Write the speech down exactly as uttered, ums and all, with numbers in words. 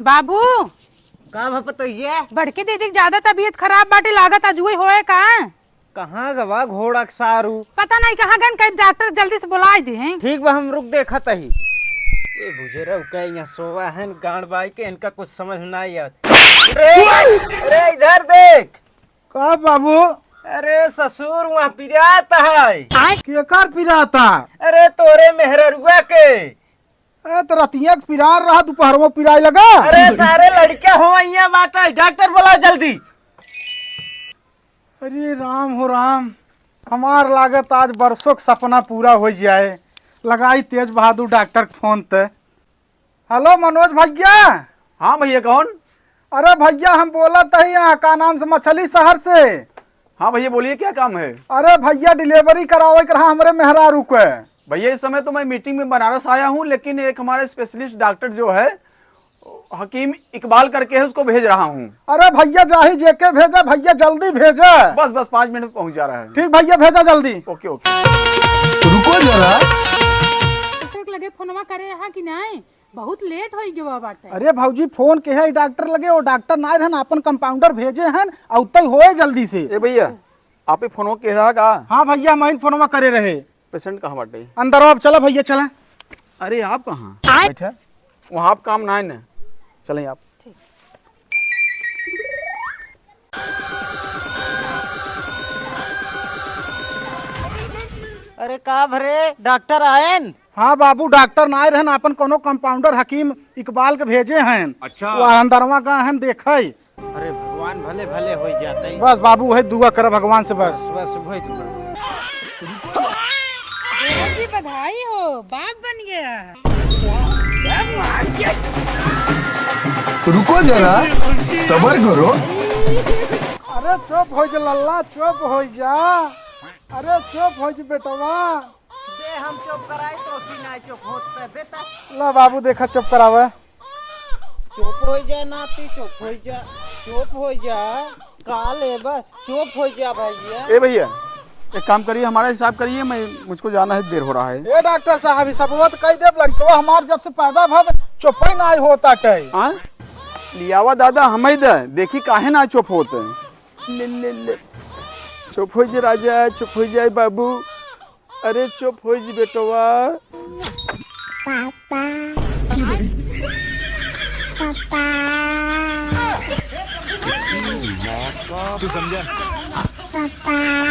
बाबू। का भा पतोहिया? बड़की दीदी के ज्यादा तबीयत खराब बाटे, लागत अजुए होए का? कहाँ गवा घोड़ा के सारू? पता नहीं कहाँ गन, कहीं डॉक्टर जल्दी से बुलाए दे हैं। ठीक बा, हम रुक देखत ही। ये बुजुर्ग का यहाँ सोवा है, गांड बाई के, इनका कुछ समझ में ना आवत। रे, रे, इधर देख। का बाबू? अरे ससुर, वहाँ पिरात है। केकर पिराता? अरे तोरे मेहररुआ के। ए, तो रतिया के पिरार रहा, दोपहर में पिराए लगा। अरे सारे लड़का हो, यहाँ बाटे, डॉक्टर बुलाओ जल्दी। अरे राम हो राम, हमार लागत आज बरसों के सपना पूरा हो जाए। लगाई तेज बहादुर डॉक्टर के फोन ते। हेलो मनोज भैया। हाँ भैया, कौन? अरे भैया, हम बोलत हई यहाँ, का नाम से, मछली शहर से। हाँ भैया, बोलिए, क्या काम है? अरे भैया, डिलीवरी करावे के रहा हमरे मेहरारू के। भैया, इस समय तो मैं मीटिंग में बनारस आया हूँ, लेकिन एक हमारे स्पेशलिस्ट डॉक्टर जो है, हकीम इकबाल करके है, उसको भेज रहा हूँ। अरे भैया, जाही जेके भेजा भैया, जल्दी भेजा। बस, बस, पाँच मिनट में पहुँच जा रहा है। ठीक भैया, भेजा जल्दी। ओके, ओके। रुको जरा। डॉक्टर के लगे फोनवा करे रहा कि नाई? बहुत लेट होई गवा बाटे। अरे भौजी, फोन के है डॉक्टर लगे, वो डॉक्टर नाई रहन, आपन कंपाउंडर भेजे हन, अउतई होए जल्दी से। ए भैया, आप ही फोनवा के रहा का? हाँ भैया, हम ही फोनवा करे रहे। पेशेंट कहाँ बाटे? अंदर आओ, अब चला भैया, चला। अरे आप कहाँ? आय। बैठा। वहाँ आप काम ना है ना। चलें आप। ठीक। अरे का भरे, डॉक्टर आयन? हाँ बाबू, डॉक्टर ना आए रहन, आपन कोनो कंपाउंडर हकीम इकबाल के भेजे हैं। अच्छा। वो अंदरवा का हन, देखई। अरे भगवान, भले भले होई जातई। बस बाबू, वही दुआ कर भगवान से बस। बस, बस, वही दुआ। जी, बधाई हो, बाप बन गया। रुको जरा, सबर करो। अरे चुप हो जा लल्ला, चुप हो जा। अरे चुप हो जा बेटवा। दे हम चुप कराई, तो भी ना चुप होत पे बेटा। ला बाबू, देखा चुप करावे। चुप हो जा नाती, चुप हो जा, चुप हो जा। का लेबा, चुप हो जा भैया। ए भैया, एक काम करिए, हमारा हिसाब करिए, मैं, मुझको जाना है, देर हो रहा है। ए डॉक्टर साहब, हिसाबवा तो कई देब, लड़कवा हमार जब से पैदा भव चुप ही ना होता टे। हाँ? लियावा दादा, हम ही दे, देखी काहे ना चुप होते हैं। ले, ले, ले। चुप हो जा राजा, चुप हो जा बाबू। अरे चुप हो जी बेटवा। पापा। पापा। तू समझा? पापा।